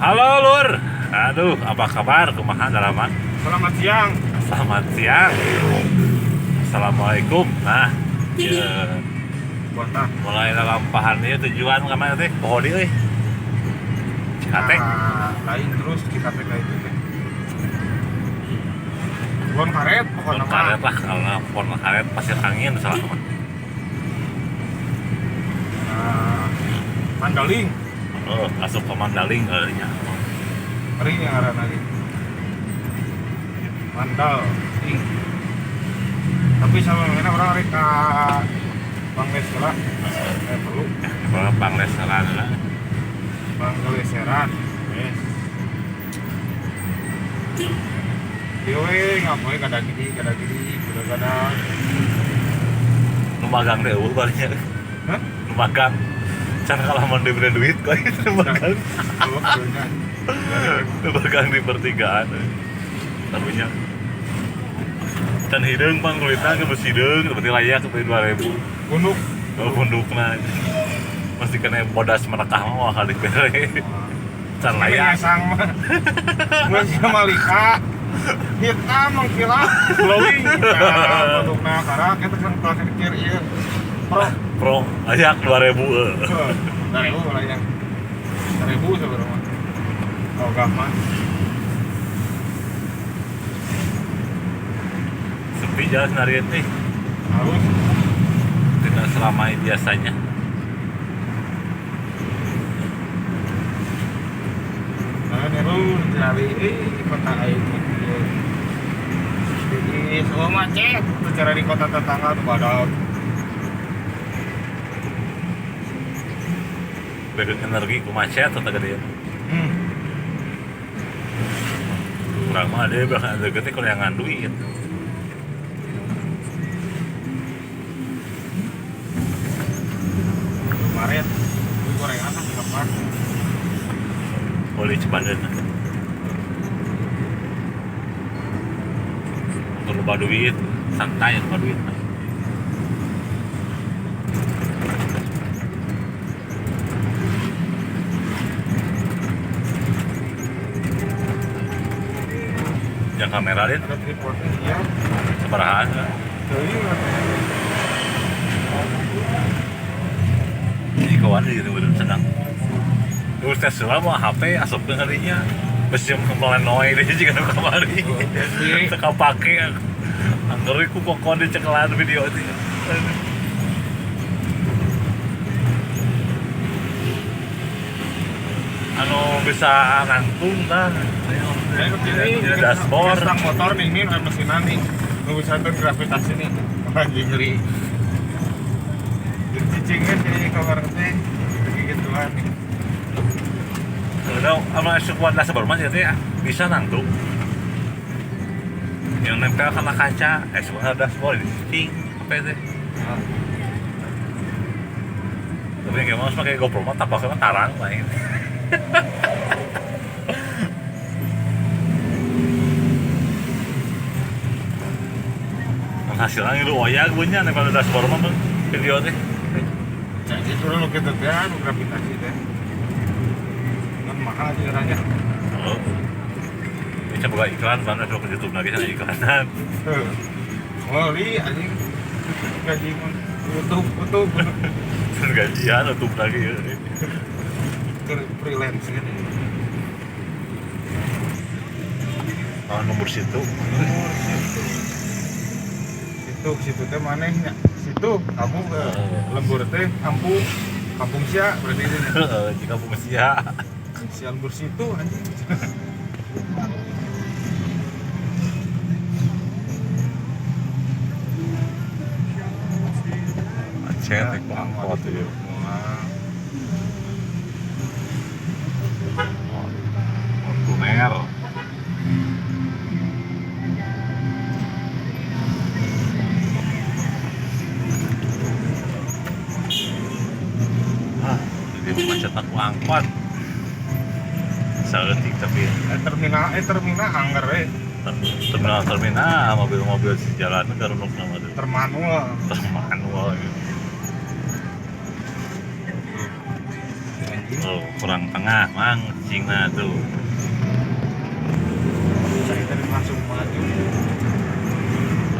Halo Lur, aduh apa kabar, kumaha dalaman? Selamat siang. Selamat siang. Assalamualaikum. Nah, ya, mulai lalampahan ieu tujuan ka mana teh? Poho deui euy. Cikate. Nah, lain terus Cikate ka itu teh. Pohon karet pokoknya Pohon karet lah, kalau pohon karet pasir angin salah mah. Nah, Mandaling. Oh, asup ke Mandaling kalinya. Ngeri yang ngaranna lagi. Mandal-ing. Tapi sama mana orang rek ka Bangleseran. Perlu. Kalau Bangleseran lah. Bangleseran. Yes. Ieu we ngapoe kada gini, kada gini, kada. Nu magang deh eueuh balinya. Hah? Nu magang. Cara kalau mau diberi duit kok itu magang. Magang di pertigaan. Taruhnya. Can hideung pang kulitna ke besi hideung, berarti layak ke 2000. Punduk. Oh, pundukna. Masih kena bodas menekah mah kali bere. Can layak. Sang mah. Masih malika. Hitam mengkilat glowing. Nah, pundukna karak eta kan kelas pikir ieu. Pro. Pro layak 2000. 2000 layak. 1000 sebenarnya. Oh, gak mah. Sepi jalan hari ini. Harus. Tidak seramai biasanya. Nah, niru cari kota aing jadi semua macet. Bicara di kota tetangga tuh badak. Begen energi ku macet atau gede. Kurang mah dia bahkan gede kalau yang nganduit. Kemarin gorengan kan kapan? Boleh Cipandeun. Untuk lupa duit, santai lupa duit. Yang kamera din? Ada tripodnya, iya. Seberahan? Ini kawan di gitu sedang. Terus tes lah mau HP asupkeun harinya. Besi melenoy deh jika nu kamari. Teu pake. Angger ku pokon dicekelan video itu. Anu bisa nangtung tah. Ini dashboard. Stang motor nih, ini mesinan nih. Nu bisa teh gravitasi nih. Anjing ngeri. Jadi cicingnya si kamar teh gituan nih. Udah, sama sekuat dashboard mah jadi bisa nangtung. Yang nempel kena kaca, sebenarnya dashboard ini cicing apa itu? Tapi yang gimana pakai GoPro mah tapaknya tarang main. Hasilnya itu oyak punya nempel dashboard mah video teh. Jadi dulu kita teh gravitasi teh. Kan mahal caranya. Oh. Ini coba iklan mana coba ke YouTube lagi sana iklanan. Heeh. Ngori anjing gaji YouTube YouTube. Gajian YouTube lagi ya. Freelance kan. Oh, nomor situ. Nomor situ. Situ teh manehnya. Situ kamu ke lembur teh kampung kampung sia berarti ini. Heeh, di kampung sia. Sia lembur situ anjing. Macet ku angkot ieu. Fortuner. Jadi macet aku angkot. Saeutik tapi terminal angger we. Terminal mobil-mobil di jalan garunuk nama tuh. Termanual gitu. Oh, kurang tengah, mang cingna tuh. Saya tadi langsung maju.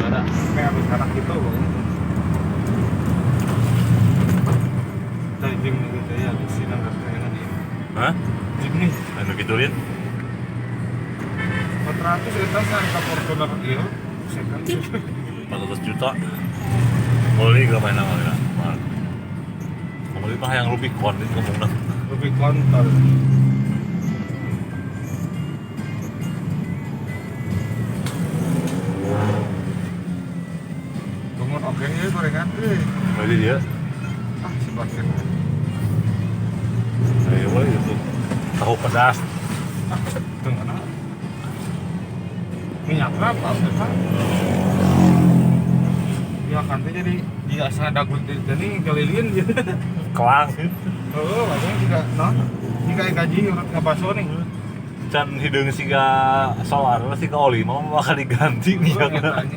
Ada kayak habis anak gitu pokoknya. Jim gitu ya di sini nggak kayaknya di. Hah? Jim nih. Anu gituin? 400 itu harga Fortuner ieu second. 400 juta. Beli gak main nama ya? Beli mah yang Rubicon itu ngomongna. Rubicon tar. Bangun oke ya gorengan euy. Beli dia. Ah, sebagian. Ayo boleh itu. Tahu pedas. Ah, tengah. Minyak apa apa? Ya kan jadi biasa dagu jadi galilin gitu. Kelang. Oh, makanya juga non. Jika gaji urut ngabaso nih. Can hideung siga solar siga oli mah bakal diganti minyakna.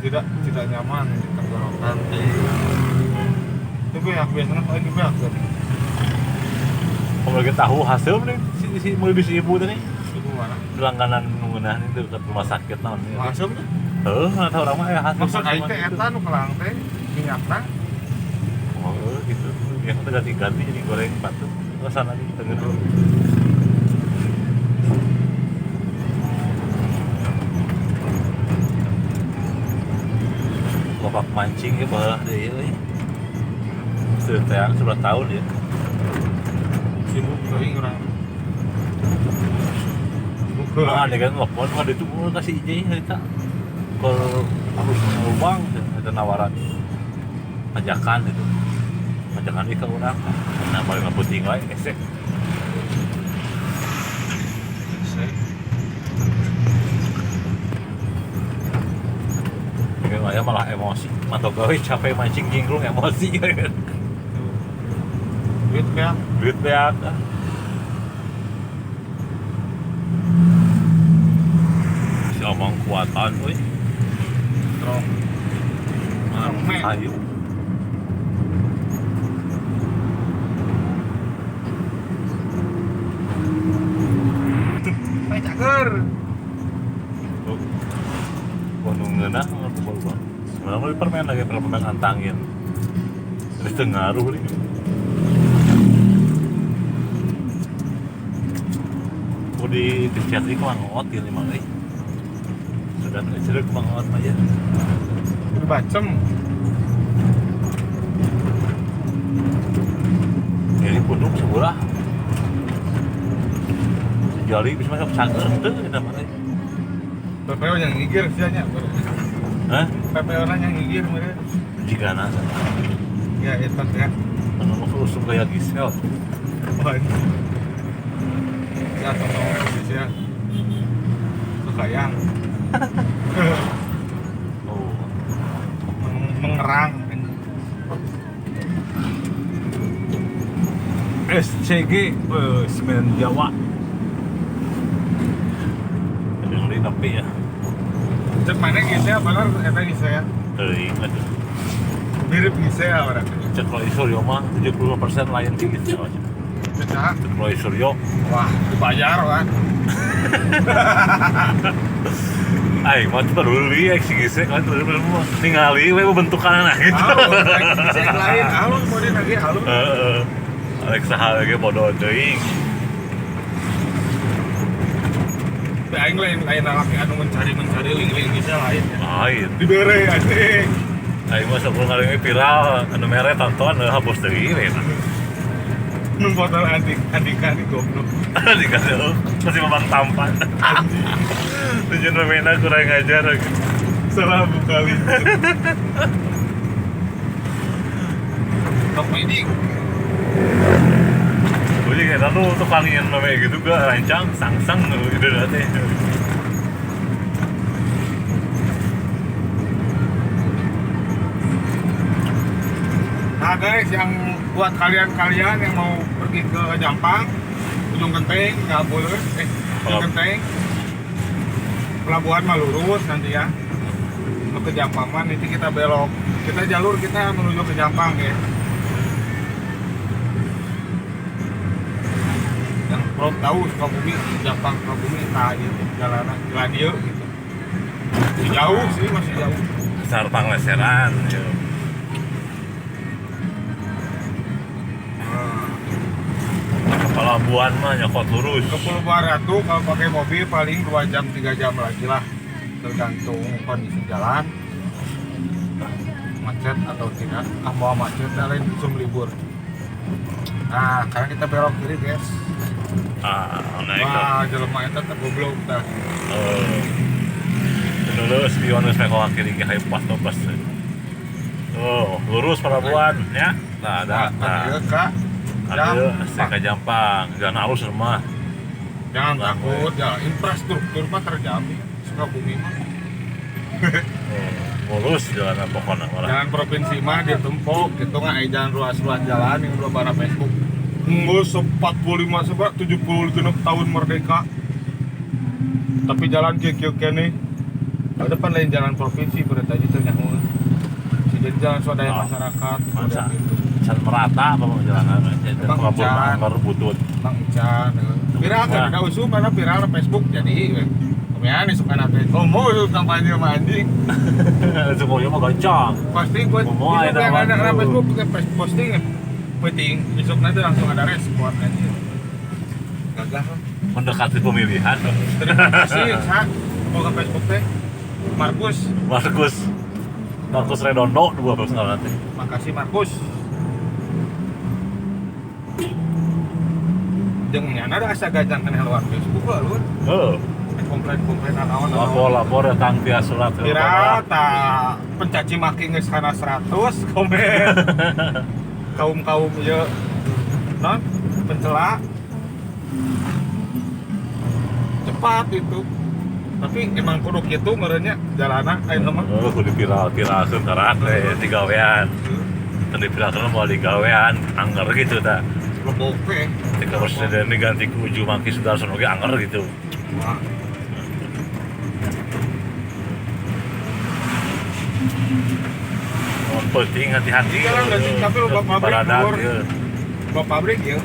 Tidak nyaman di tenggorokan. Itu beak biasanya paling beak kan. Kalau lagi tahu hasil nih si mulai di si ibu tadi. Ibu mana? Langganan ngeunah itu dekat rumah sakit naon. Hasil tuh? Heuh, nggak tahu orang mah ya hasil. Maksud aing teh eta nu kelang teh minyakna. Oh, gitu. Biasanya teh ganti-ganti jadi goreng batu. Rasana di tengah dulu. Bapak mancing ya balah deh ya. Sudah 11 tahun ya. Sibuk teuing urang. Nah, ada kan telepon, ada itu mau kasih izin cerita. Kalau harus lubang, ada nawaran ajakan itu, ajakan itu ke orang. Nah, paling nggak penting lah, esek. Saya malah emosi, mantap gawe capek mancing jingklung emosi. Duit beak, duit beak. Si omong kuatan, woi. Strong. Ayo. Baik cager. Gunung ngeunah ngomong. Sebenarnya permen lagi permen antangin. Terus ngaruh nih. Oh di Cisatri kumangot ya lima euy. Sudah ceruk kumangot mah ya. Udah bacem. Jadi pundung sebelah. Sejali bisa masuk cager teu eta mah euy. PPO yang ngigir sih nya. Hah? PPO na yang ngigir meureun. Jigana. Ya eta teh. Anu mah usum gaya Gisel. Oh. Ya tolong ya. Sukayang. Oh. Mengerang. SCG Semen Jawa. Ada nepi ya. Cek mana Gisel bener eta Gisel. Teuing atuh. Mirip Gisel urang. Cek Roy Suryo mah 75% lain ti Gisel. Cek Roy Suryo. Wah, dibayar wah. Aing mah teu peduli si Gisel kan teu peduli ningali we bentukanna gitu. Alus, Gisel lain alus model lagi alus. Heeh. Alex saha ge bodoh teuing. Aing lain laki anu mencari link-link Gisel lain ya. Lain. Dibere anjing. Aing mah sok ngalengi viral anu mere tonton hapus deui we. Nu foto Andika di goblok. Andika tuh masih memang tampan. Tujuan remena kurang ajar. Salah buka link. Top medik. Gue juga lalu tukang yang namanya gitu gue rancang sang-sang gitu nanti. Nah guys, yang buat kalian-kalian yang mau pergi ke Jampang, Ujung Genteng nggak boleh, Ujung Genteng, Pelabuhan mah lurus nanti ya. Mau ke Jampang mah nanti kita belok, kita jalur kita menuju ke Jampang ya. Belum tahu Sukabumi, Jampang Sukabumi tah ieu jalanna jalan ieu gitu. Masih jauh sih, masih jauh. Besar pangleseran ya. Ke pelabuhan mah nyokot lurus. Ke Pelabuhan Ratu kalau pakai mobil paling 2 jam 3 jam lagi lah, tergantung kondisi jalan, macet atau tidak. Ah mau macet dah lain zoom libur. Nah sekarang kita belok kiri guys. Ah naik. Wah jelema eta teh goblok tah. Lurus pion geus meh kiri ge hayu pas pas. Oh lurus pelabuhan ya. Nah ada. Nah, Kak. Ada ke Jampang, jalan halus rumah. Jangan takut, ya infrastruktur mah terjamin. Sukabumi mah. Mulus jalan pokoknya malah. Jalan provinsi mah ditempok, gitu nggak jalan ruas-ruas jalan yang belum bara Facebook. Nggak 45 sebab 76 tahun merdeka. Tapi jalan kieu-kieu keneh. Ada pan lain jalan provinsi berarti aja teu nyaho. Jadi jalan swadaya masyarakat. Masa. Can merata apa mau jalanan Bang Bang butut. Bang Ican. Viral kan ada usum mana viral Facebook jadi kemudian suka nate komo kampanye mah anjing. Semuanya mah gancang. Posting buat ada Facebook posting penting besok nanti langsung ada respon anjing. Gagah lah. Mendekati pemilihan. Terima kasih Sak. Mau ke Facebook teh Markus. Markus Redondo dua bagus nanti. Makasih Markus. Jeung nyana ada asa gajang kana luar Facebook lah lur. Heuh. Komplain-komplain naon. Lapor datang via surat. Viral tah pencaci maki geus kana 100 komen. Kaum-kaum ieu non pencela. Cepat itu. Tapi emang kudu kitu meureunnya jalana ayeuna mah. Heuh kudu viral-viralkeun karak we digawean. Teu diviralkeun moal digawean angger gitu tah. Oke. Ketika presiden diganti ku Uju Mangki Sudarsono ge angger gitu. Wah. Oh, penting hati-hati. Jalan leutik tapi loba pabrik lur. Loba pabrik ya.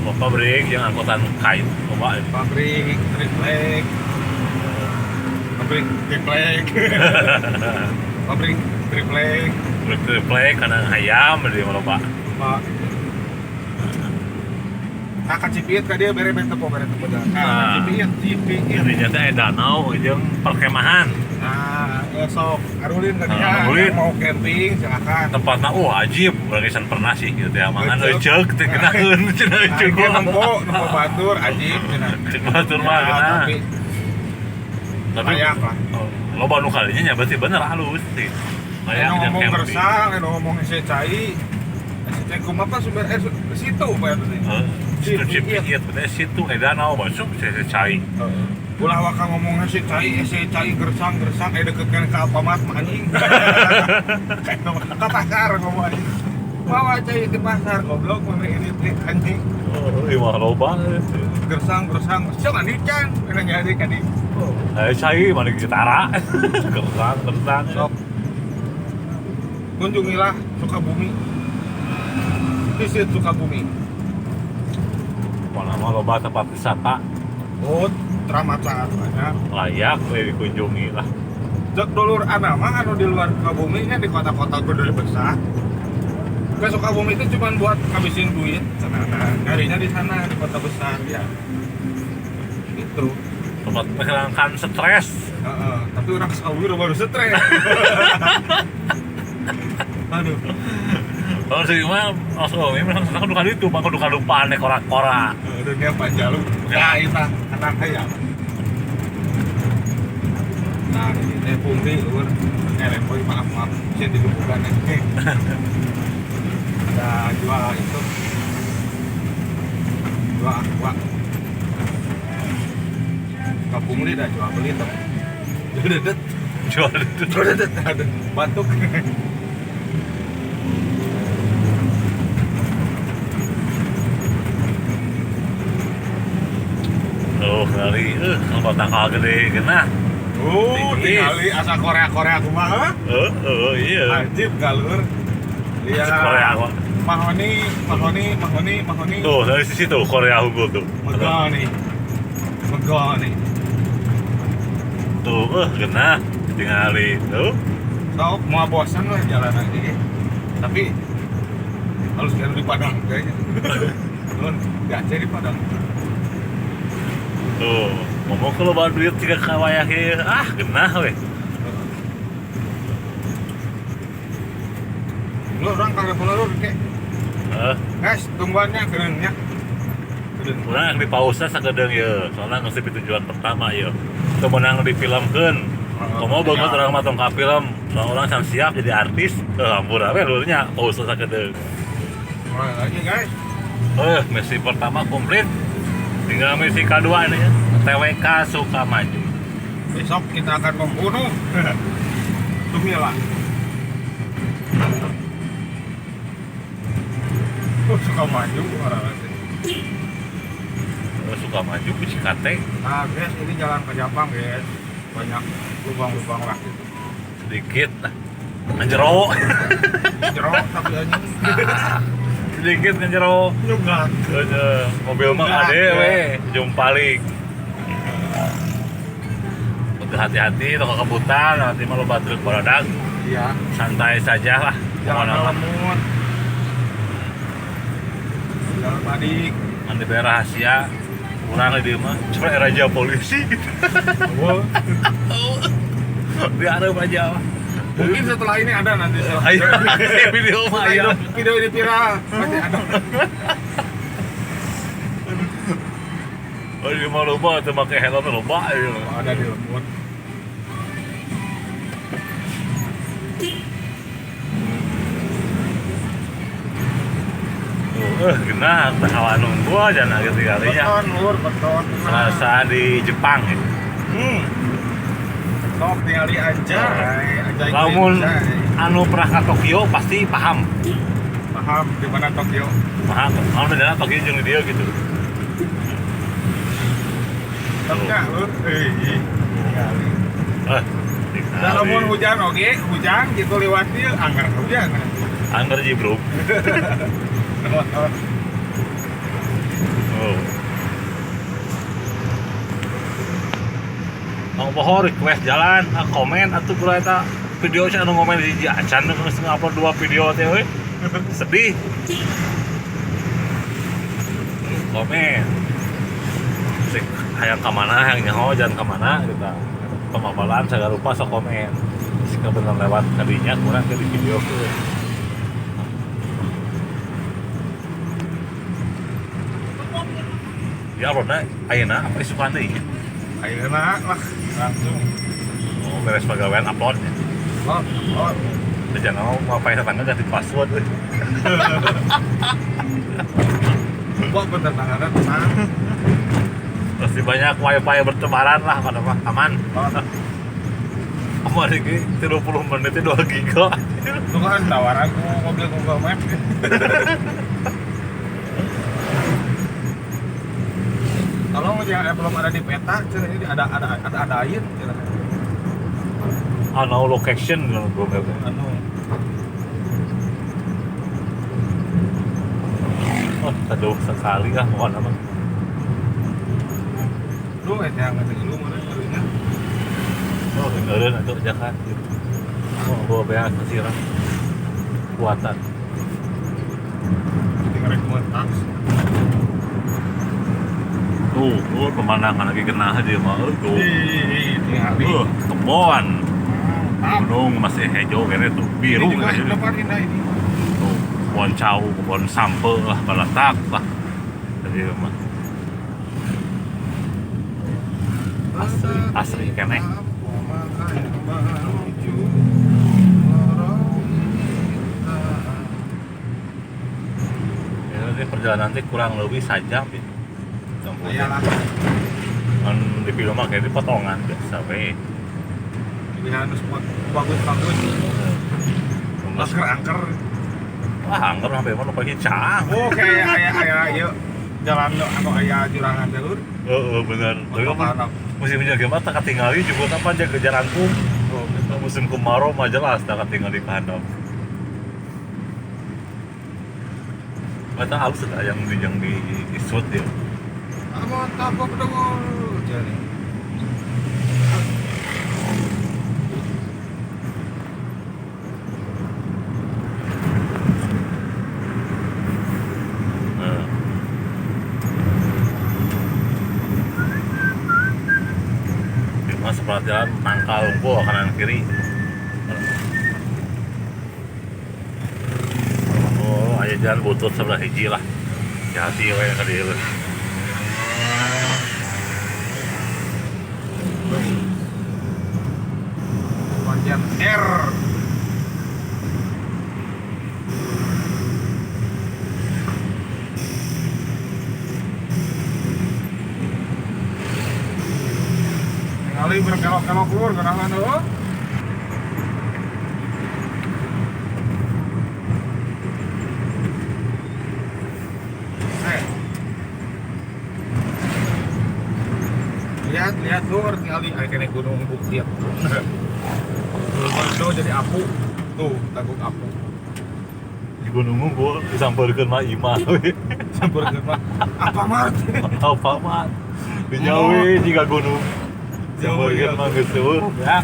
Loba pabrik yang angkutan kayu loba. Pabrik triplek. Pabrik triplek. Pabrik triplek. Pabrik triplek karena ayam di loba. Pak. Nah, ka Cipiit ka dia bere tempo jalan. Nah, Cipiit. Jadi teh danau jeung perkemahan. Nah, sok arulin ka dia mau camping silakan. Tempatna ajib, urang geus pernah sih gitu teh mangan euceuk teh geunaheun cenah euceuk. Nempo batur ajib cenah. Cek batur mah geunah. Tapi layak lah. Loba nu kalinya nya berarti bener halus sih. Layak ngomong gersang, ngomong hese cai. Cek kumaha sumber air situ Pak teh. Situ Cipiit teh situ danau masuk hese cai. Ulah waka ngomong hese cai gersang-gersang deket kan ka Alfamart mah anjing. Ka pasar ngomong anjing. Bawa cai di pasar goblok mana ini teh anjing. Oh, ieu mah loba. Gersang-gersang sia mandi can kana nyari ka di. Cai mandi gitara. Gersang-gersang. Sok. Kunjungilah Sukabumi. Visit Sukabumi. Mana loba tempat wisata. Oh, teramat sangat banyak. Layak we dikunjungi lah. Jek dulur ana mah anu di luar Sukabumi nya di kota-kota gede besar. Ke Sukabumi itu cuma buat ngabisin duit sana. Nyarinya di sana di kota besar ya. Gitu. Tempat menghilangkan stres. Tapi orang Sukabumi udah baru stres. Aduh. Kalau sih mah langsung ini memang senang duka itu, bang duka lupaan nih kora-kora. Dunia panjalu. Ya itu anak ya. Nah ini teh pungli lur. Lepoi maaf saya digebukan nih. Ada jual itu. Jual aqua. Ke pungli dah jual beli tuh. Dedet. Jual dedet. Dedet. Batuk. Oh, kali, kalau tangkal gede kena. Oh, tinggali asa Korea-Korea kumaha? Iya. Ajib galur. Iya. Korea mah. Mahoni, mahoni, mahoni, mahoni. Tuh, dari sisi tuh Korea unggul tuh. Megah nih. Megah nih. Tuh, genah tingali tuh. Sok mau bosan lah jalan aja. Tapi harus jalan di Padang kayaknya. Di Aceh di Padang. Tuh, ngomong kalau bawa duit tiga kawayah ah genah weh. Lu orang kagak perlu kek. Guys, tungguannya kerennya. Kurang yang di pause sakedeung ye, soalnya geus di tujuan pertama ye. Teu meunang difilmkeun. Komo beungeut urang mah tong ka film, soalnya orang can siap jadi artis. Ampura we lurnya pause sakedeung. Mulai lagi guys. Misi pertama komplit. Tinggal misi kedua ini ya. TWK Sukamaju. Besok kita akan membunuh Sumila. Sukamaju orang nanti. Sukamaju ke Cikate. Nah guys, ini jalan ke Jepang guys. Banyak lubang-lubang lah gitu. Sedikit lah. Ngejero. Ngejero tapi anjing. Sedikit ngejero. Nyunggat. Mobil mah ade we, jumpalik. Udah hati-hati toko kebutan, nanti mah loba truk baradag. Iya. Santai saja lah. Jalan lemut. Jalan badik. Mandi bayar rahasia. Kurang di mah, cuma raja polisi gitu. Di Arab aja. Mungkin setelah ini ada nanti. Ayo, video mah ayo. Video ini viral, pasti ada. Oh, di mah loba teu make helm loba ya. Ada di lembut. Genah, hawa nunggu aja nah gitu kalinya. Beton, lur, beton. Serasa di Jepang ya. Sok tinggali aja. Lamun anu pernah ke Tokyo pasti paham. Paham di mana Tokyo? Paham. Kalau bedana Tokyo jeung di dieu gitu. Enggak, lur. Tinggali. Dan lamun hujan oge, hujan gitu lewat dieu anggar hujan. Anggar jibruk. Oh. Tong poho request jalan, komen atuh kula eta video cenah anu ngomen hiji acan geus ngupload 2 video teh euy. Sedih. Komen. Sik hayang ka mana, hayang nyaho jalan ka mana gitu. Pemapalan segala rupa sok komen. Sik bener lewat kadinya kurang ke di video tuh. Ya uploadna ayeuna apa isukan deui? Ayeuna lah langsung. Oh, beres pagawean upload ya. Upload. Teu jangan mau wifi tetangga ganti password euy. Kok bener tetangga tenang. Pasti banyak wifi bertebaran lah pada mah aman. Kamari ge 30 menit 2 giga. Itu kan tawaran ku mobil Google Maps. Tolong jangan belum ada di peta, ini ada adain. Ano location belum ada. Anu. Oh, teduh sekali lah mohon apa. Lu yang ngerti lu mana barunya? Oh, dengerin atau jangan gitu. Oh, bawa beas sirah. Kuatan. Dengerin kuatan. Tuh, pemandangan lagi kena aja mah tuh. Kebon. Gunung masih hijau kayaknya tuh, biru kayaknya. Tuh, kebon cau, kebon sampe lah, balatak lah. Jadi mah asri, asri keneh. Ya, ini perjalanan nanti kurang lebih sejam ya. Iyalah. Kan di film mah kayak dipotongan biasa we. Pilihan spot bagus-bagus. Angker-angker. Wah, angker sampai mana pagi cang. Oh, kayak kayak yuk jalan atau aya jurangan jalur. Heeh, bener. Tapi kan musim hujan mah tak ketinggali juga apa aja kejar angkum. Oh, gitu. Musim kemarau mah jelas tak ketinggali ke handap. Mata halus ada yang di shoot dia. Amon tabok dong. Jadi. Mas jalan tangkal unggul kanan kiri. Oh, aya jalan butut sebelah hiji lah. Hati we ka dieu. Bagian R. Kali berkelok-kelok keluar kenapa tuh? Lihat lur tinggal di kene gunung bukit. Gunung jadi apu. Tuh, tanggung apu. Di gunung unggul disampeurkeun mah imah we. Sampeurkeun mah apa mart? Apa mart? Dijauhi jika gunung. Sampeurkeun mah geus eueuh. Ya.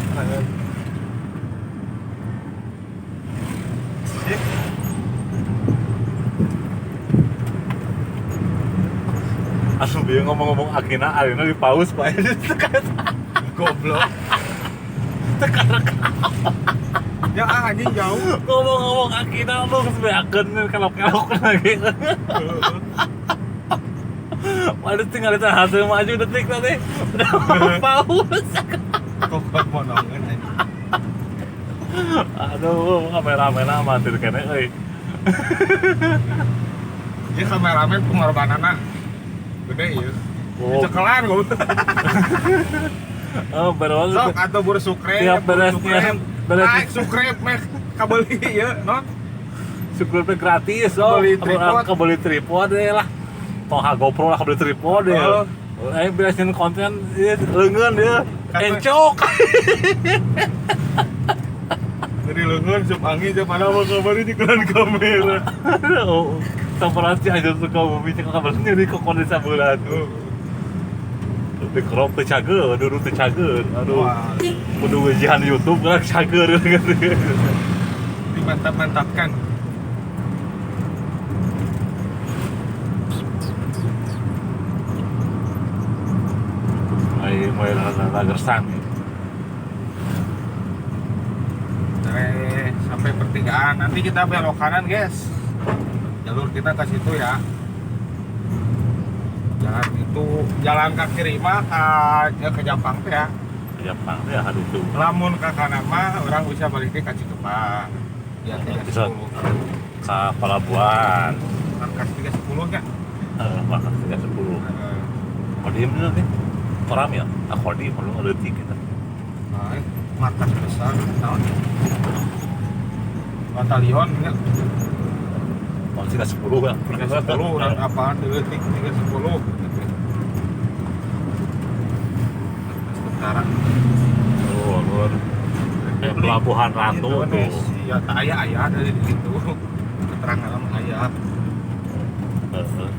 Asup dia ngomong-ngomong akina ayeuna di paus Pak. Goblok. Tekan. Ya anjing jauh. Ngomong-ngomong akina lu geus beakeun kelok-kelok lagi. Waduh tinggal itu hasil maju detik tadi. Udah paus. Kok monongan anjing. Aduh, kameramen amatir kene euy. Ieu kameramen pengorbananna gede ya. Oh. Cekelan goblok. Oh, beres. Sok atau bur sukre, tiap beresnya. Naik sukre meh kabeli ieu, non. Sukre gratis, oh. Kabeli tripod deh lah. Tong ha GoPro lah kabeli tripod deh. Eh beresin konten ieu leungeun ieu. Encok. Jadi leungeun sup angin siapa nama kabari nyekelan kamera. Oh. Temperan si aja suka bumi cek kabar sendiri kok kondisi bulan. Di crop teu cager, dulu teu cager. Aduh. Kudu ngejihan YouTube gerak cager gitu. Dimantap-mantapkan. Ai mulai rada gersang. Sampai pertigaan. Nanti kita belok kanan, guys. Jalur kita ke situ ya. Jalan itu jalan ke kiri mah ke Jampang teh ya. Ke Jampang teh ya aduh tuh. Lamun ke kanan mah orang bisa balik ke Cikepang. Ya 310. Ke Pelabuhan. Markas 310 nya. Heeh, markas 310. Kodim bener teh. Koram ya? Ah kodim perlu leutik kita. Nah, markas besar naon? Batalion nya. 310 kan? 310 orang apaan detik 310 tentara. Oh, lur. Pelabuhan Ratu tuh. Ya, ayah dari situ. Keterangan ayah.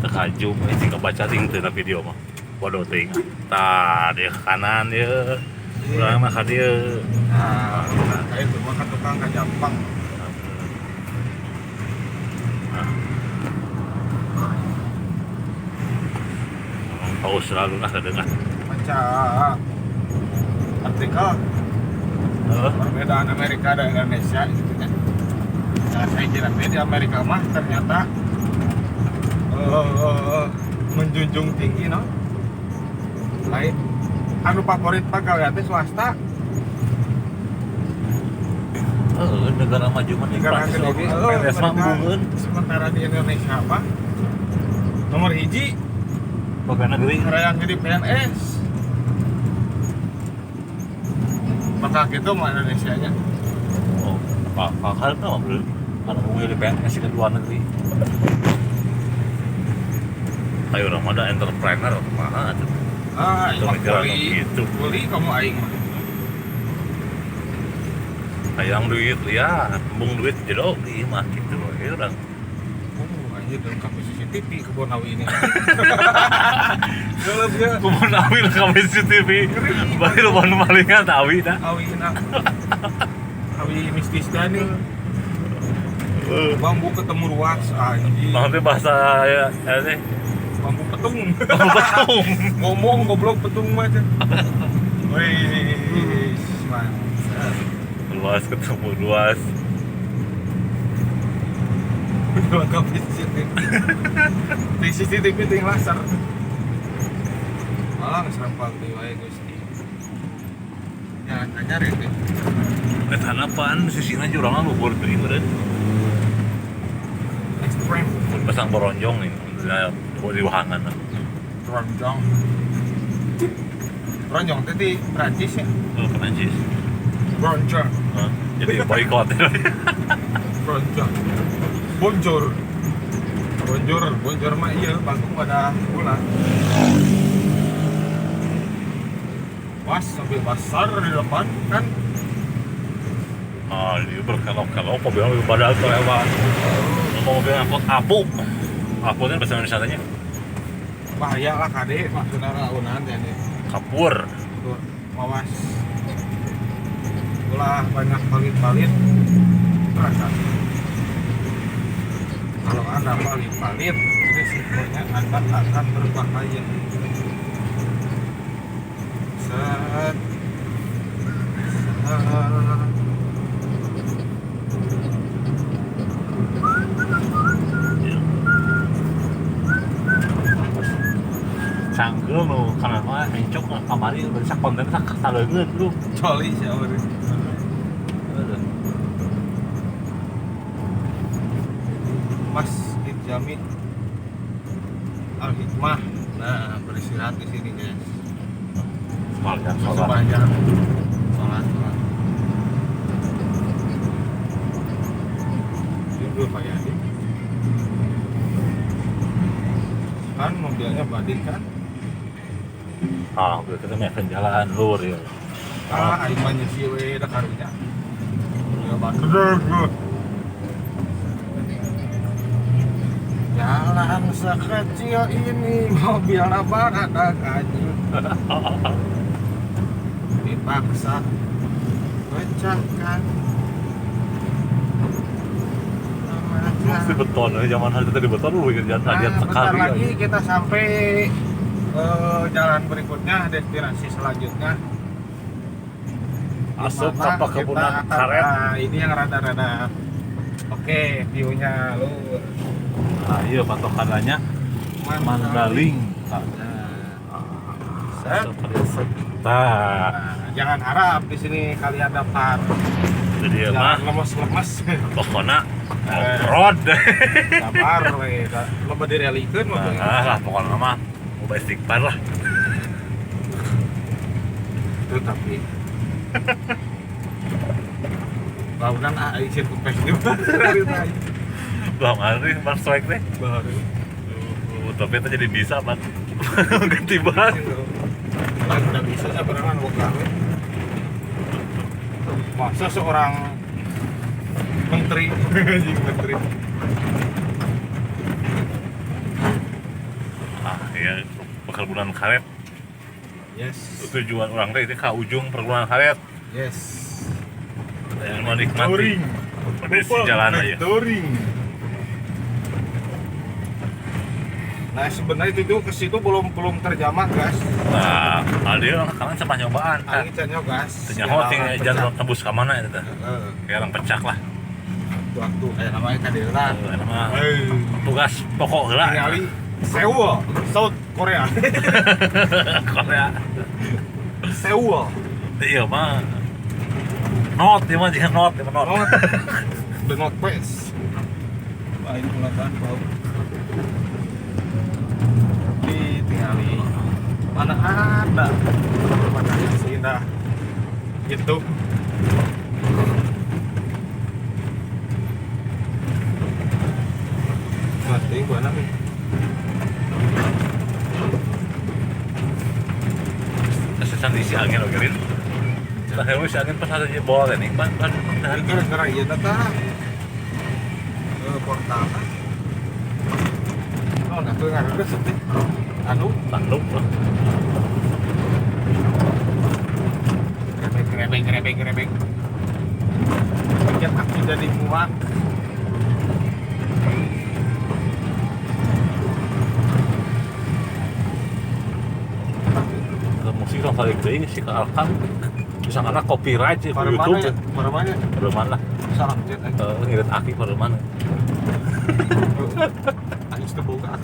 Tekajum, ini kebaca ting teu na video mah. Bodoh teuing. Tah, dia ke kanan ieu. Urang mah ka dieu. Nah, kayak itu mah kan tukang ka Jampang. Paus selalu lah kedengar. Baca artikel perbedaan Amerika dan Indonesia gitu kan. Nah, saya kira di Amerika mah ternyata menjunjung tinggi no. Lain anu favorit pegawai teh swasta. Negara maju mah negara gede. Sementara di Indonesia mah nomor hiji pegawai negeri yang jadi PNS. Bakal gitu mah Indonesia nya. Oh, bakal mah bro. Kalau mau jadi PNS ke luar negeri. Ayo orang ada entrepreneur atau mana tuh? Ah, kuli, gitu. Kuli kamu aing mah. Hayang duit ya, embung duit jero di imah gitu we urang. Oh, aing Anjir lengkap CCTV kebun awi ini. Gelap ya. Kebun awi lengkap CCTV. Bari lu malingan awi dah. Awi na. Awi mistis dah nih. Bambu ketemu ruas anjir. Maksudnya bahasa ya sih. Bambu petung. Bambu petung. Ngomong goblok petung mah. Wih, mantap. Luas ketemu luas. Lengkap CCTV. Di CCTV ting laser. Malah serempal deui wae Gusti. Ya, anyar itu. Eta apaan sisina jurangna luhur deui meureun. Ekstrem. Pasang boronjong nih, di wahangan. Boronjong. Boronjong teh di Prancis ya? Oh, Prancis. Boronjong. Jadi boikot. Boronjong. Bonjor. Bonjor, bonjor mah iya, Bandung pada bola. Was, sambil pasar di depan kan. Ah, dia berkelok-kelok, mobilnya pada lewat. Mobil angkot apu. Apu kan bahasa Indonesia nya. Bahaya lah kade, maksudnya raunan ya nih. Kapur. Tuh, awas. Ulah banyak palit-palit. Terasa. Kalau Anda palit-palit, risikonya Anda akan berbahaya. Set. Set. Cangkeul nu kana mah encok kamari bisa konten sak saleungeun lu. Coli siapa nih? Masjid Jami Al Hikmah. Nah, beristirahat di sini, guys. Sholat, sholat. Tidur Pak Yadi. Kan mobilnya badin kan? Ah, kita mah jalan lur ya. Ah, aing mah nyeusi we da karunya. Ya badin. Jalan sekecil ini mobil nabrak anjing. Dipaksa pecahkan. Mesti beton, zaman hari tadi beton lu bikin jalan nah, sekali. Bentar lagi kita sampai jalan berikutnya, destinasi selanjutnya. Asup ke perkebunan karet. Nah, ini yang rada-rada oke, view-nya lu. Nah, iya patokannya Mandaling. Nah, nah, jangan harap di sini kalian dapat. Jadi mah lemes-lemes. Pokoknya off-road. Sabar we, loba direlikeun mah. Nah, lah pokoknya mah mau istighfar lah. Itu tapi bangunan ah izin ke festival. Bang Ari, ban strike deh. Baru. Tapi itu jadi bisa, ban. Ganti ban. Udah bisa sebenarnya wokal. Masa seorang menteri, menteri. Ah, iya, perkebunan karet. Yes. Tujuan orang teh itu ke ujung perkebunan karet. Yes. Yang menikmati kondisi jalan aja. Touring. Nah sebenarnya itu ke situ belum terjamah gas. Nah, dia orang kanan sama nyobaan. Angin cenyo gas. Ternyata tinggal jalan tembus ke mana itu? Kayak orang pecah lah. Waktu kayak namanya kaderan. Tugas pokok lah. Tinggali Seoul, South Korea. Korea. Seoul. Iya mah. Not, ya mah jangan not, ya mah not. The North West. Wah ini pulakan bau. Ditinggali mana ada pemandangan seindah itu. Mati gua anak nih. Sesan diisi angin oke Rin. Terakhir isi angin pas ada bola nih, ban ban. Gara-gara iya tata. Portal. Naon atuh ngaranna teh? Tanduk, Tanduk lah. Rebeng rebeng rebeng. Bikin aku jadi muak. Musik orang paling gede sih ke Alkan. Bisa karena copyright sih di YouTube. Pada mana? Pada mana? Salam chat. Ngirit aki pada mana? Angis terbuka.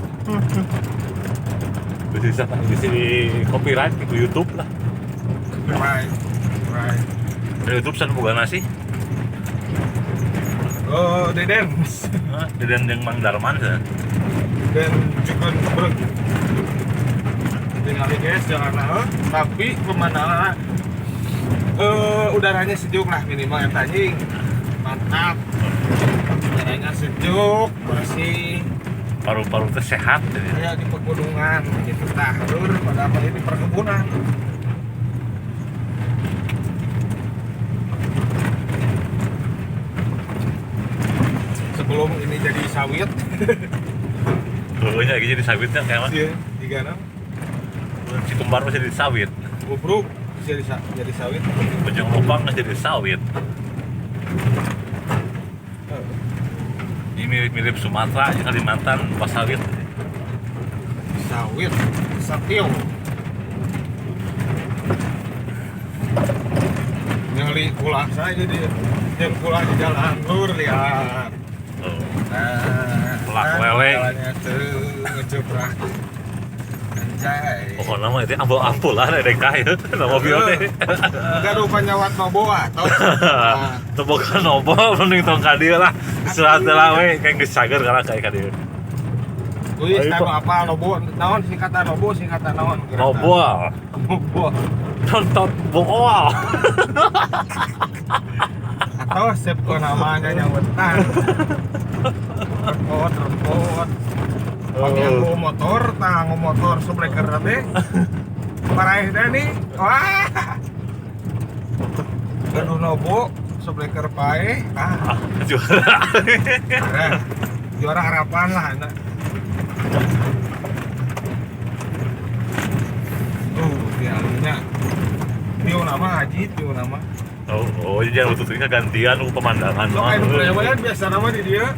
Bisa bisa di copyright di YouTube lah. Right, right. Di YouTube san bukan nasi? Oh, Deden. Deden yang Mang Darman sih. Dan juga brek. Tinggal guys, jangan tapi pemandangan udaranya sejuk lah minimal yang anjing. Mantap. Udaranya sejuk, bersih. Paru-paru teh sehat jadi. Kayak di pegunungan gitu tah, lur, padahal ini perkebunan. Sebelum ini jadi sawit. Dulunya jadi sawitnya kayak mana? Iya, tiga enam. Cikembar masih jadi sawit. Gobrok jadi sawit. Bojong Lopang masih jadi sawit. Ini mirip-mirip Sumatera, Kalimantan, pas sawit. Sawit, satio. Nyali kulah saja dia, yang kulah di jalan lur lihat. Oh. Nah, kulak lele. Jalannya tuh ngejebrak. Anjay. Pokoknya mah itu ampul-ampul lah DK ya, nama mobil teh. Enggak lupa nyawat nobo atau. Tebokan nobo mending tong ka dieu lah. Istirahat lah we, kayak geus cager karena kayak ka dieu. Wih, apa nobo? Naon singkatan nobo, singkatan naon? Nobo. Nobo. Nonton bool. Atau sep ke namanya nyawetan. Repot, repot. Pakai aku motor, tanggung motor subreker teh. Paraih teh nih. Wah. Gaduh nobo, subreker paeh. Ah, juara. Juara harapan lah anak. Tialnya. Tio nama Haji, tio nama. Oh, jadi jangan betul gantian pemandangan. So, kayak prewean biasa nama di dia.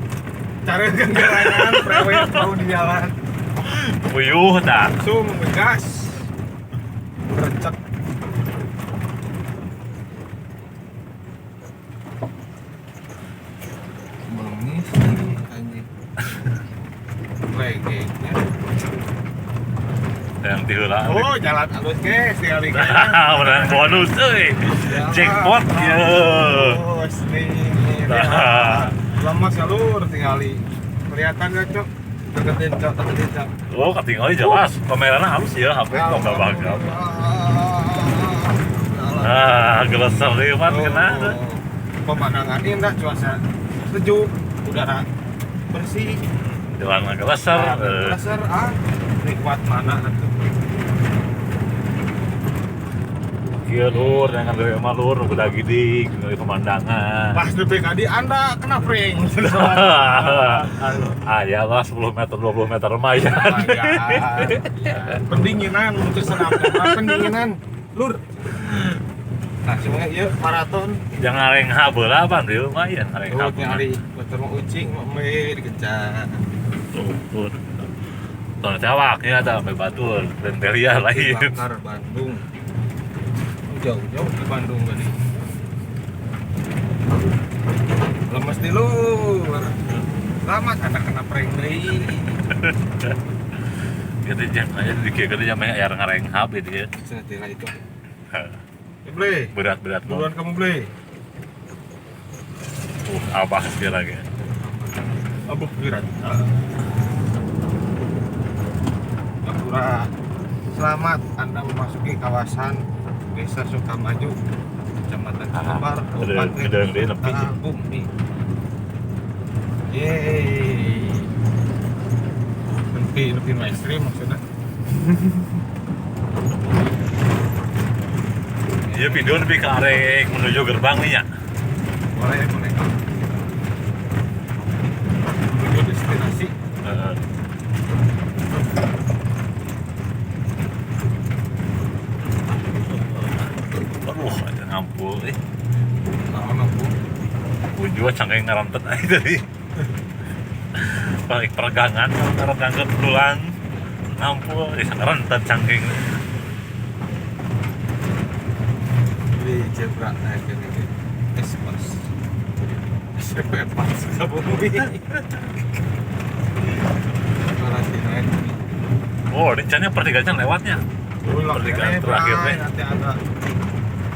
Cari genggarangan prewean tahu di jalan. Puyuh dah. Langsung ngegas. Recek. Belum ngisi anjing. Reggae-nya. Yang tiheula. Oh, jalan alus guys, tinggal di menang bonus euy. Jackpot ya. Bonus nih. Lemas ya lur tinggali. Kelihatan gak, Cok? Deketin, Cok, deketin, Cok. Oh, ketinggalan jelas. Kameranya halus ya, HP kok enggak bakal. Ah, geleser lewat kena. Pemandangan indah, cuaca sejuk, udara bersih. Jalan geleser. Geleser ah. Nikmat mana atuh. Iya lur, jangan dari emang lur, udah gini, dari pemandangan. Pas di PKD Anda kena prank. Ah ya lah, 10 meter, 20 meter lumayan. Ya. Pendinginan untuk senam, pendinginan, lur. Nah, semuanya iya maraton. Jangan rengha berapa, lumayan rengha. Oh, nyari motor mau ucing, mau dikejar. Tuh, tuh. Cawak ya, sampai Batur, Renteria lain. Bakar Bandung. Jauh-jauh di Bandung tadi. Lemes di luar. Lama karena kena prank deui. Gitu jam aja dikira jamnya air ngarenghap gitu ya. Cenah itu. Beli. Berat-berat. Buruan kamu beli. Abah sekali lagi. Abah berat. Gapura. Selamat Anda memasuki kawasan Desa Sukamaju, Kecamatan Cikembar, Kabupaten Sukabumi. Yeay. Lebih mainstream maksudnya. Iya, video lebih ke arek menuju gerbang nih ya. Boleh, boleh. Menuju destinasi. Juga cangkeng ngarantet aja tadi. Balik peregangan, peregangan tulang. Ngampul, bisa ngarantet cangkeng. Di zebra naik ini. Es-pas. SMP pas sabumi. Oh, rencananya pertigaan lewatnya. Pertigaan terakhir nih. Nanti ada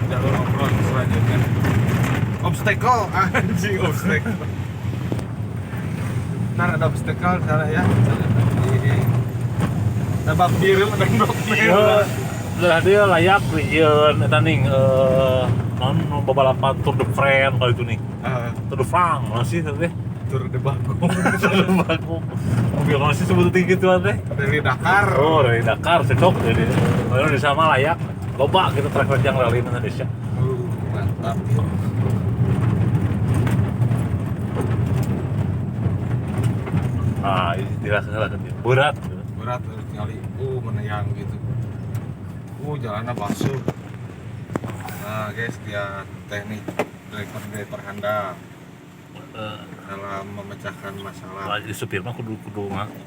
jalur off-road selanjutnya. Obstacle, anjing obstacle. Ntar ada obstacle sana ya. Ada bak biru, ada bak merah. Lah dia layak rieun eta ning non balapan Tour de France kalau itu nih. Tour de France masih teh. Tour de Bagong. Tour de Bagong. Mobil masih sebut tinggi gitu teh. Rally Dakar. Oh, Rally Dakar cocok jadi. Kalau di sama layak loba gitu trek-trek yang rally Indonesia. Mantap. Nah, ini dirasakan berat. Berat sekali. Meneyang gitu. Jalannya basuh. Nah, guys, dia teknik driver handal dalam memecahkan masalah. Jadi supir mah kudu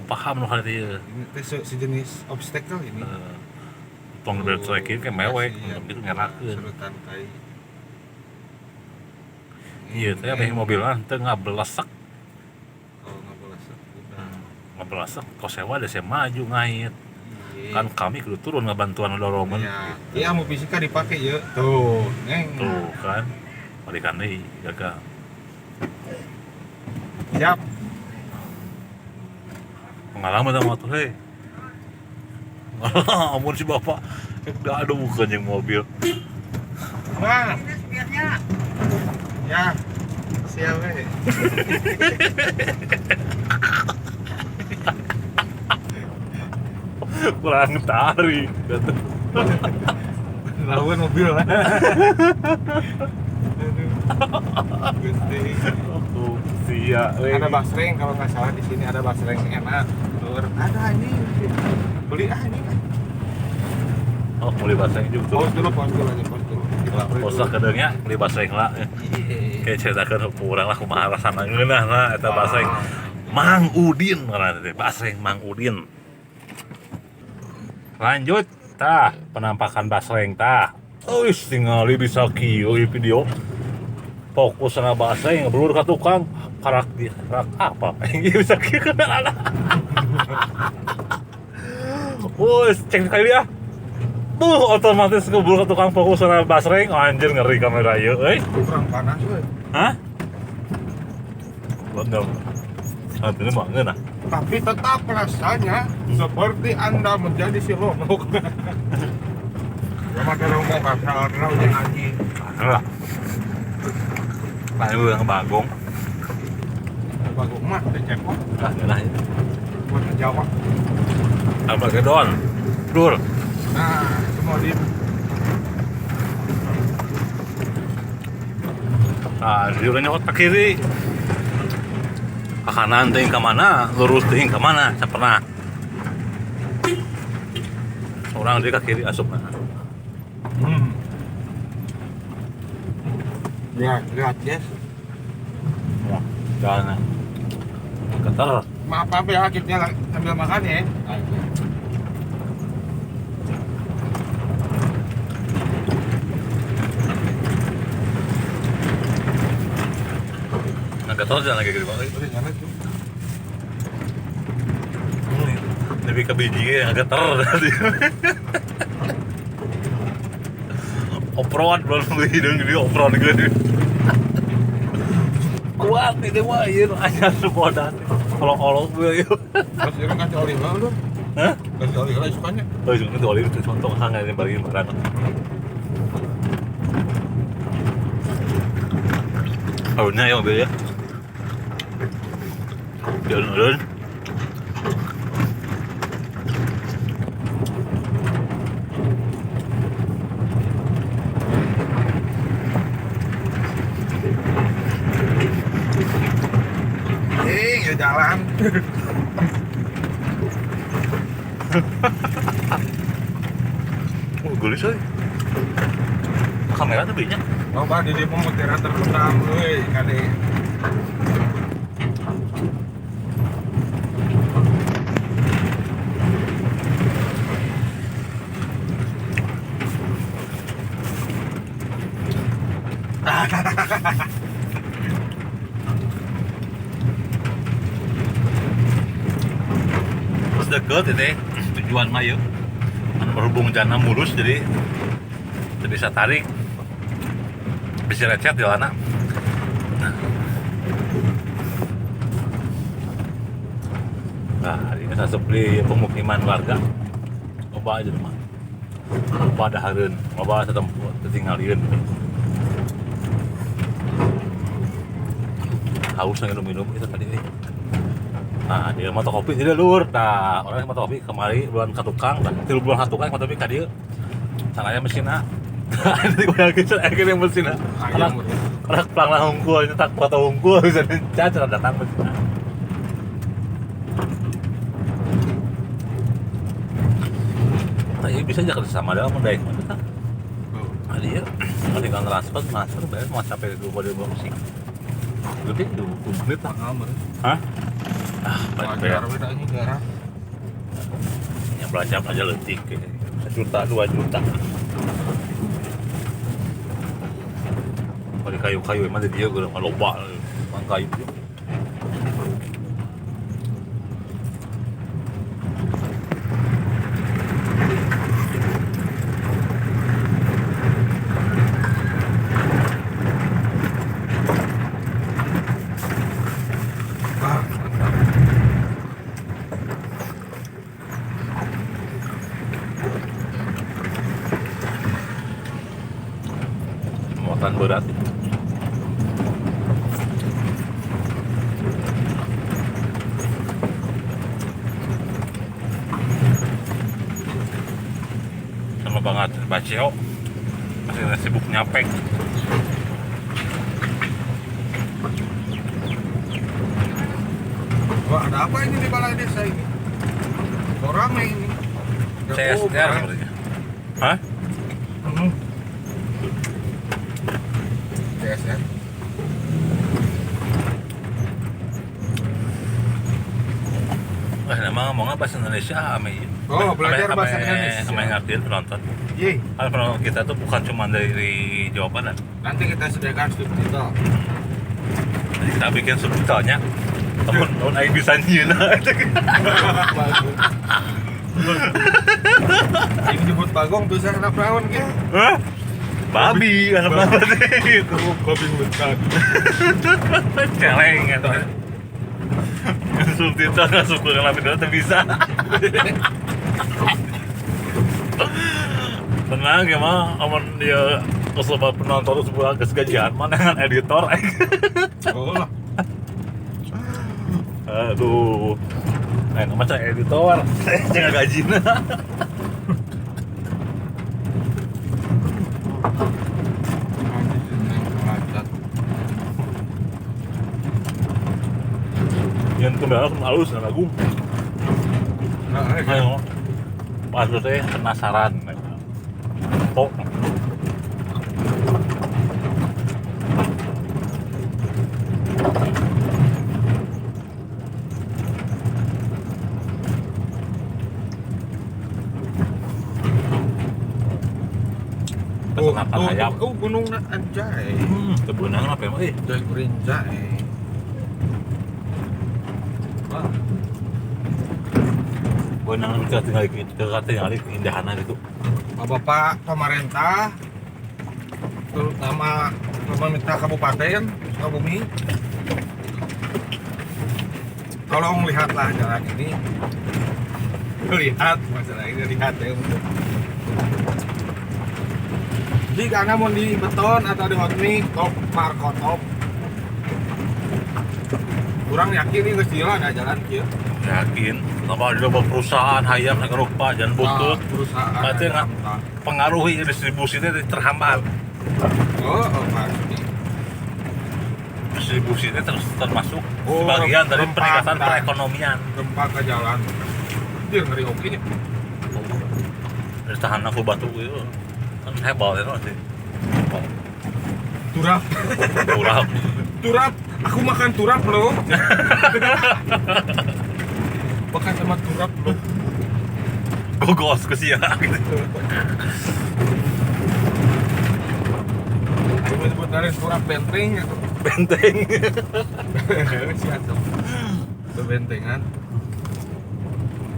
paham nu hal ieu. Ini teh sejenis obstacle ini. Tong betrek ieu mewek, gitu ngerakeun. Serutan kai. Iya, teh abeh mobilan teu ngabelesak. Oh, ngabelesak udah. Ngabelesak kos sewa da saya maju ngait. Kan kami kudu turun ngabantuan dorongan. Iya, iya mau fisika dipakai ya. Tuh, neng. Tuh kan. Balikan deui gagal. Siap. Pengalaman sama motor hei. Ampun si bapak. Udah ada bukan yang mobil. Nah, ini supirnya. Ya. Siap eh. Kurang tarik gitu. Lawan mobil lah. Gusti. Oh, sia. Ada basreng kalau nggak salah di sini ada basreng enak. Tur. Ada ini. Beli ah ini. Oh, beli basreng juga. Pause dulu aja, pause dulu. Pause lah kedeungnya, beli basreng lah. Kayak ceritakeun kurang lah kumaha rasana ngeunah lah eta basreng. Mang Udin ngaranna teh, basreng Mang Udin. Lanjut tah penampakan basreng tah. Euis tingali bisa kieu ieu video. Fokus na basreng ngeblur ka tukang karak di karak apa? Ieu bisa kieu kana. Wes cek kali ya. Tuh otomatis ngeblur ka tukang fokus na basreng anjir ngeri kamera ieu euy. Kurang panas euy. Hah? Bener. Artinya mah ngeunah. Tapi tetap rasanya seperti Anda menjadi si Lomok. Sama terong mau kasar, terong anjing. Lah. Paling udah Bagong. Bagong mah teh cepot. Ah, ngeunah ieu. Buat Jawa. Armageddon. Dur. Nah, semua di. Ah, dia nyokot ke kiri. Ke kanan ting ke mana, lurus ting ke mana, saya pernah. Orang dia ke kiri asup. Lihat, lihat, yes. Wah, jalan. Keter. Maaf apa ya, kita sambil makan ya. Nah, keter jalan lagi gede banget. Udah jalan tuh. Lebih ke biji yang geter tadi. Off-road belum beli hidung gede off-road gede. Kuat ini mah ieu anyar sepodan. Olok-olok gue ieu. Terus ieu kasih oli heula lu. Hah? Kasih oli heula sukanya. Oh, itu oli itu contoh hang ini bari barang. Aurnya ya mobil ya. Jalan-jalan. Jalan. Oh, gelis euy. Kamera tuh banyak. Loba di dieu mutiara terpendam euy kade. Terus deket ini tujuan mah yuk. Kan berhubung jalan mulus jadi bisa tarik, bisa lecet jalan. Nah, ini seperti pemukiman warga. Loba aja mah. Loba dahareun, loba tetempu ketinggalieun. Haus minum-minum itu tadi nih. Nah, dia mah kopi tidak lur. Nah, orang mah kopi kemari bulan ka tukang, nah, 3 bulan ka tukang mah kopi ka dieu. Sanaya mesinna. Nanti udah kecil akhirnya mesinna. Anak pelang lah hungkul, tak foto hungkul bisa dicacat datang mesinna. Nah, iya bisa aja kerjasama dalam mendaik mana tak? Nah, dia tinggal transfer bayar mau sampai 2 sih. Lebih 20 menit lah. Hah? Ah, bayar. Yang belanja aja letik, 1 juta, 2 juta. Kalau kayu-kayu emang dia gue udah loba, emang kayu. Muatan berat itu. Sama banget baceo masih sibuk nyapek. Wah, ada apa ini di balai desa ini? Kok rame ini? CSR sepertinya. Hah? CSR. Wah, emang ngomongnya bahasa Indonesia ame. Oh, belajar bahasa Indonesia. Ame ngertiin penonton. Iya. Kan penonton kita tuh bukan cuma dari Jawa Barat. Nanti kita sediakan subtitle. Nanti kita bikin subtitlenya. Temen-temen aing bisa nyieun. Aing jemput Bagong bisa anak perawan gitu. Hah? Babi, anak perawan itu. Babi hutan. Celeng gitu. Subtitle masuk ke dalam video tuh bisa. Tenang ya mah, amun dia kesobat penonton sebuah kesegajian mana dengan editor. Oh lah. Aduh. Macam editor, jangan gajina. Yang kembali aku halus dan lagu. Ayo, pas teh penasaran. Kok peternakan ayam. Oh, gunung anjay. Tebenang apa emang? Jai kurinjai. Wah. Benang kita tinggal keindahan itu. Bapak pemerintah, terutama pemerintah kabupaten Sukabumi, tolong lihatlah jalan ini. Lihat masalah ini, lihat ya. Jika anda mau di beton atau di hot mix, top markotop, kurang yakin ini geus ada jalan kieu. Yakin, tambah ada perusahaan hayam sagala rupa jangan butut. Perusahaan. Berarti nggak pengaruhi distribusinya terhambat. Oh, pasti. Distribusinya terus termasuk sebagian dari peningkatan perekonomian. Rempah ke jalan. Dia ngeri oke nya. Dari tahan aku batu itu. Kan hebat itu sih. Turap. Turap. Turap. Aku makan turap loh. Makan sama turap loh. Gogos ke sia gitu. Aku sebut dari turap benteng gitu. Benteng. Si atuh. Bentengan.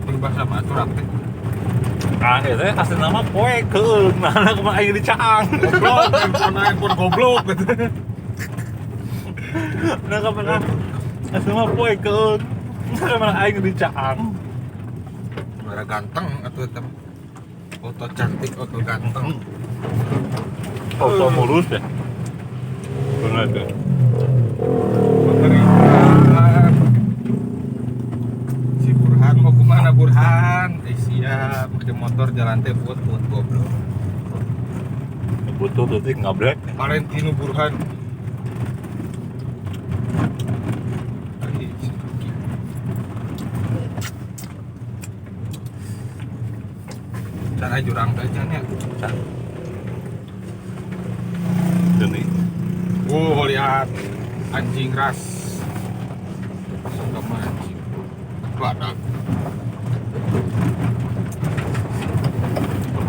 Ini bahasa apa turap teh? Ah, itu asli nama poe keung. Nah, kumaha aing di Caang. Goblok, handphone goblok gitu. Nah, kapan asli nama poe keung. Nah, kapan aing di Caang. Suara ganteng atau tetap auto cantik, auto ganteng. Auto mulus ya. Benar deh. Si Burhan mau kemana Burhan? Siap, pakai motor jalan teh buat goblok. Butuh tuh ngabrek. Valentino Burhan. Cara jurang teh nya. Demi. Oh, lihat anjing ras. Sama anjing. Badak.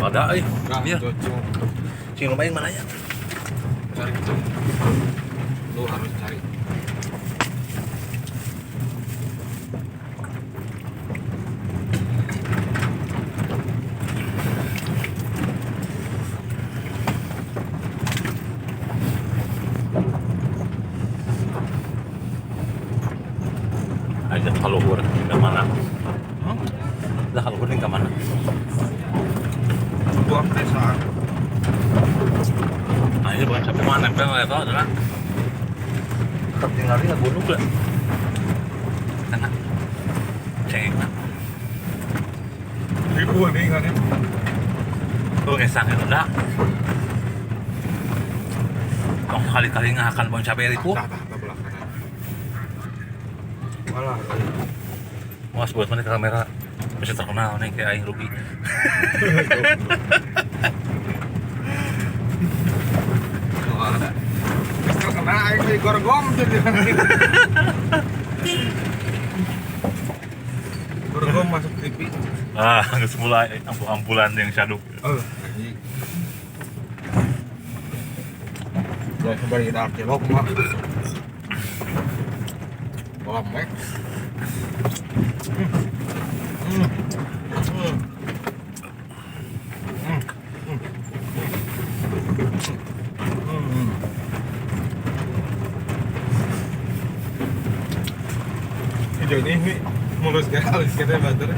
Ada euy. Iya. Cing lumayan mana ya? Cari itu. Lu harus cari. Ajak kaluhur ke mana? Lah kaluhur ning ka mana? Buang desa. Nah ini bukan sampai mana nempel level adalah tertinggal di gunung lah. Karena cengek lah. Ribuan nih kan ya. Tuh ngesang itu dah. Tong kali-kali ngahakan bon cabe ribu. Malah. Mas buat mana kamera bisa terkenal nih kayak aing rugi. Terkenal aing di gorgom jadi. Gorgom masuk TV. Ah, geus mulai ampul-ampulan yang syaduk. Oh, anjing. Ya sebagai arkeolog mah. Bola mek. Jadi ini mulus kan halus kita bater.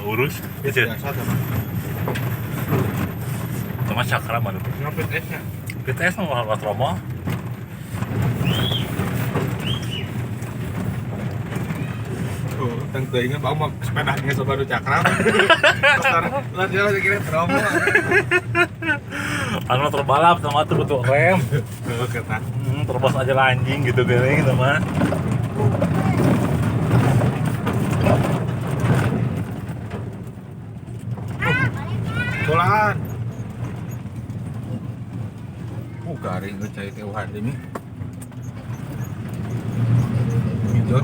Urus itu. Biasa sama. Sama cakra mana? Kenapa PTS-nya? PTS mau lewat Romo. Tuh, tentu ingat bawa sepedanya sobat cakra. Lah dia lagi kira Romo. Anu terbalap sama tuh butuh rem. Kata. Terbos aja lah anjing gitu gini gitu mah. Bolaan. Garing cai teh uhan ini. Hijau.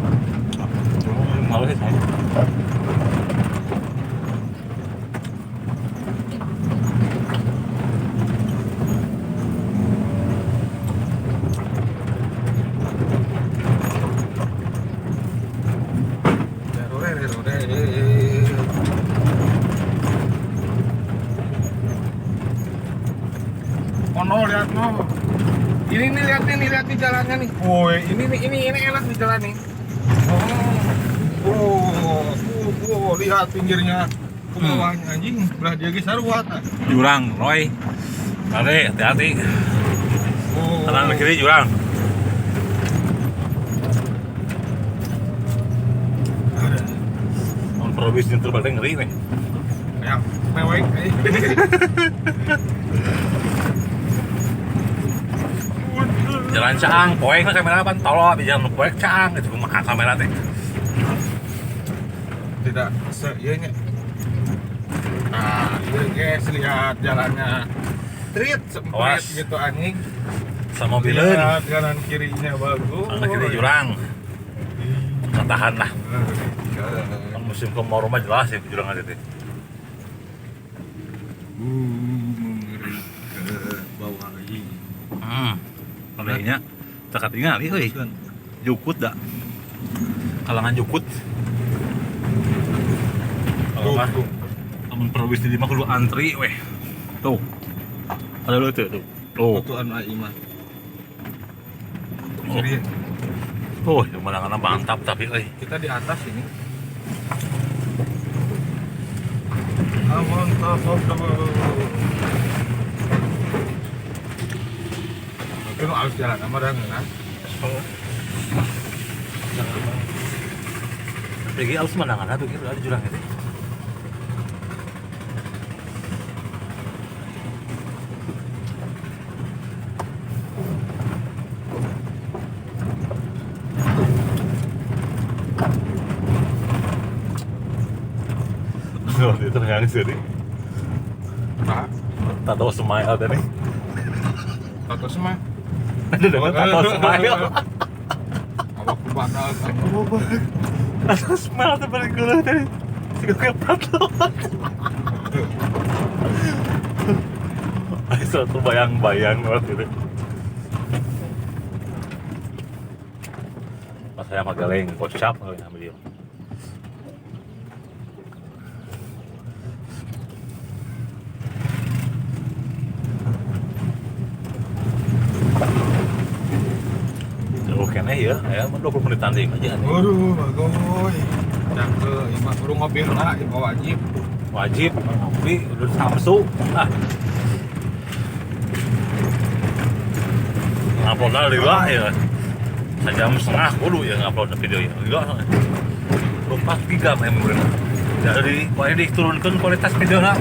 Malu sih saya. Oh, lihat no. Ini nih lihat nih jalannya nih. Woi, ini nih ini enak di jalan nih. Oh, lihat pinggirnya. Ke bawahnya anjing, belah dia ge sarua tah. Jurang, Roy. Hati, hati-hati. Oh. Kanan kiri jurang. Mun probis nyetir balik ngeri nih. Ya, mewek. Jalan Caang, poek lah kamera pan tolol di jalan poek Caang itu kumaha kamera teh. Tidak se ieu nya. Nah, ieu guys lihat jalannya. Treat semprit gitu anjing. Asal mobileun. Lihat kanan kirinya bagus. Kanan kiri jurang. Tahan lah. Kan musim kemarau mah jelas ya jurang aja teh. Mengerikan bawah lagi. Kayaknya tak tinggal euy. Jukut dah. Kalangan jukut. Kalau mah lamun perlu di mah kudu antri weh. Tuh. Ada lu tuh. Tuh. Tuh anu ai mah. Oh, pemandangannya mantap tapi euy. Kita di atas ini. Mantap, mantap. Mungkin harus jalan sama dah ngeunah. Lagi alus pemandangannya tuh gitu ada jurang itu. Itu nggak sih, nah. Tato smile tadi. Tato smile. Ada dengan tato smile. Apa kepada? Tato smile tuh paling gila tadi. Sih kayak tato. Satu bayang-bayang waktu itu. Pas saya magaleng, kocap kali sama dia. Kene ya, ya 20 menitan deui aja. Waduh, bagus. Cangke, imah kudu ngopi heula, imah wajib. Wajib ngopi udah Samsu. Ah. Ngupload lila ya. Sejam setengah kudu ya ngupload video ya. Gila. 4 giga memori. Jadi poe diturunkeun kualitas videona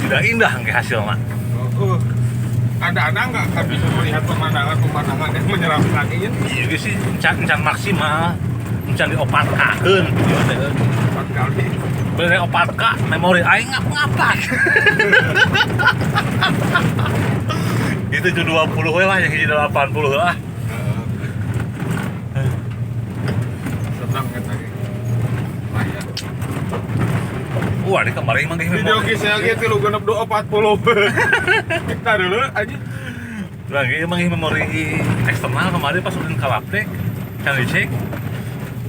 tidak indah engke hasilna. Heeh. Anda nggak akan bisa melihat pemandangan-pemandangan yang menyeramkan ini. Iya sih, encan maksimal, encan di 4K-keun video teh. 4 kali. Bener 4K, memori aing ngap-ngapak. Itu 20 we lah, yang hiji 80 lah. Senang kan tadi. Lumayan. Wah, di kemarin mah video kisah ge 362 40. Kita dulu aja. Lah ieu mah memori eksternal kemarin pas ulin ka laptek, can dicek.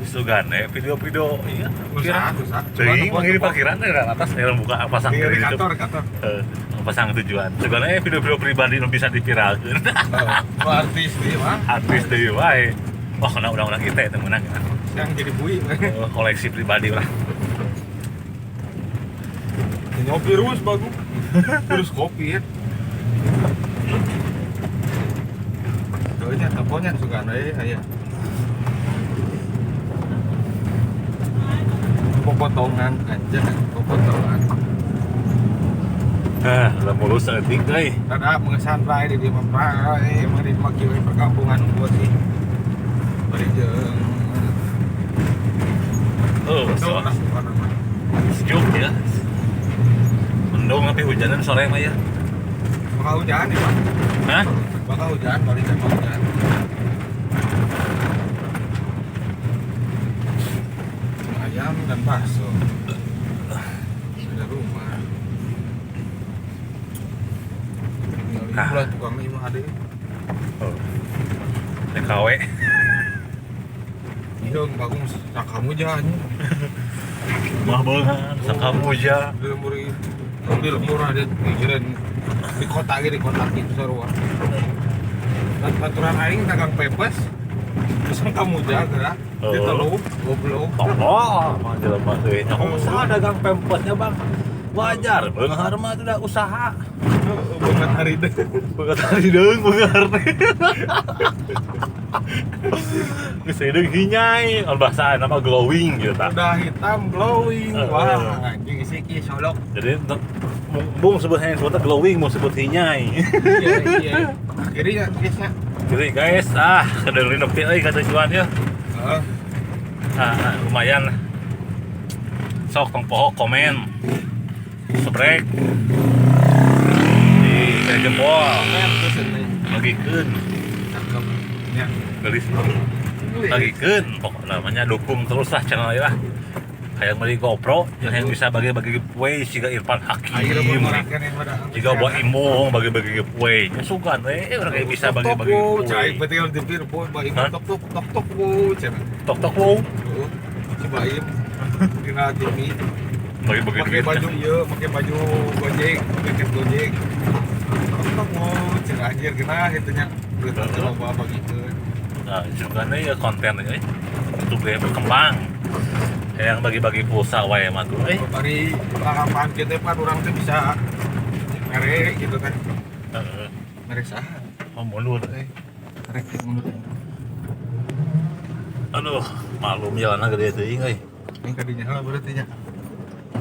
Sugane video-video iya. Usaha. Ceuing mah di parkiran teh atas buka pasang di kantor. Pasang tujuan. Sugane video-video pribadi nu bisa diviralkeun. Heeh. Artis deui mah. Artis deui wae. Wah, kena undang-undang ITE teh meunang. Yang jadi bui. Koleksi pribadi lah. Ngopi terus bagus, terus kopi ya. Doanya teleponnya suka aneh ya. Popotongan aja, popotongan. Ah, udah mulus seetik euy. Tada mengesan bae di dieu mah, emang di mah kieu perkampungan unggul sih. Bari jeung. Oh, sejuk ya. Mendung tapi hujanan sore mah ya. Bakal hujan ya, Pak? Hah? Bakal hujan, balik bakal hujan. Ayam dan bakso. Ada rumah. Tinggal ibu lah tukangnya imah ada. Oh. TKW. Iya, bagus sakamuja nya. Mah beungan sakamuja. Di lembur di lembur ada pikiran di kota ge di kota gitu sarua. Baturan aing dagang pepes. Terus kamuja geura di telu goblok. Oh, mah jelema euy. Nya usaha dagang pempesnya, Bang. Wajar, beunghar mah itu udah usaha. Beunghar hari deung. Beunghar hari deung, beunghar. Geus hideung hinyai, bahasa nama glowing gitu tah. Udah hitam glowing. Wah, anjing isi ki solok. Jadi bung sebut yang sebutnya glowing, mau sebut hinyai. Iya, iya. Kiri ya, guys ya. Kiri guys, ah, kedengerin nepi euy ka tujuan ya. Heeh. Ah, lumayan. Sok tong poho komen. Sebrek. Di jempol. Bagikeun. Nya. Gelis. Bagikeun pokoknya namanya dukung terus lah channel ieu lah. Kayak beli GoPro yang bisa bagi-bagi giveaway siga Irfan Hakim. Jika buat imbong bagi-bagi giveaway. Ya sugan we urang kayak bisa bagi-bagi giveaway. Cai berarti kalau di po Baim tok tok tok tok wo cenah. Tok tok wo. Si Baim dina TV. Bagi-bagi pakai baju ieu, pakai baju Gojek, jaket Gojek. Tok tok wo cenah anjir geunah kitu nya. Berita loba bagikeun. Nah, sugana ya konten euy. Untuk dia berkembang. Yang bagi-bagi pulsa wae mah tuh. Bari harapan kita kan urang teh bisa merek gitu kan. Heeh. Merek saha? Oh, mundur euy. Merek mundur. Aduh, malum jalanna gede teuing euy. Ini kadinya heula berarti nya.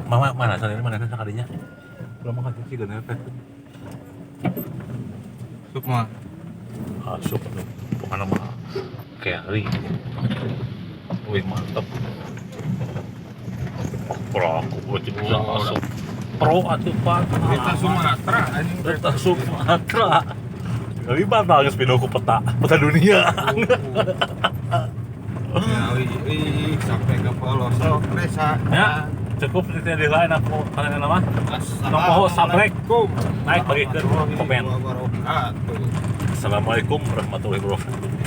Mama mana sana mana sana kadinya? Belum makan sih geuneun teh. Sup mah. Asup aduh. Pokokna mah carry. Wih, mantep. Pro aku buat bisa masuk. Pro atuh Pak. Berita Sumatera anjing. Berita Sumatera. Jadi batal geus pindah ku peta, peta dunia. Ya, ih, sampai ke pelosok desa. Ya, cukup di lain aku kalian nama. Assalamualaikum. Sabrek. Naik bagi ke komen. Assalamualaikum warahmatullahi wabarakatuh.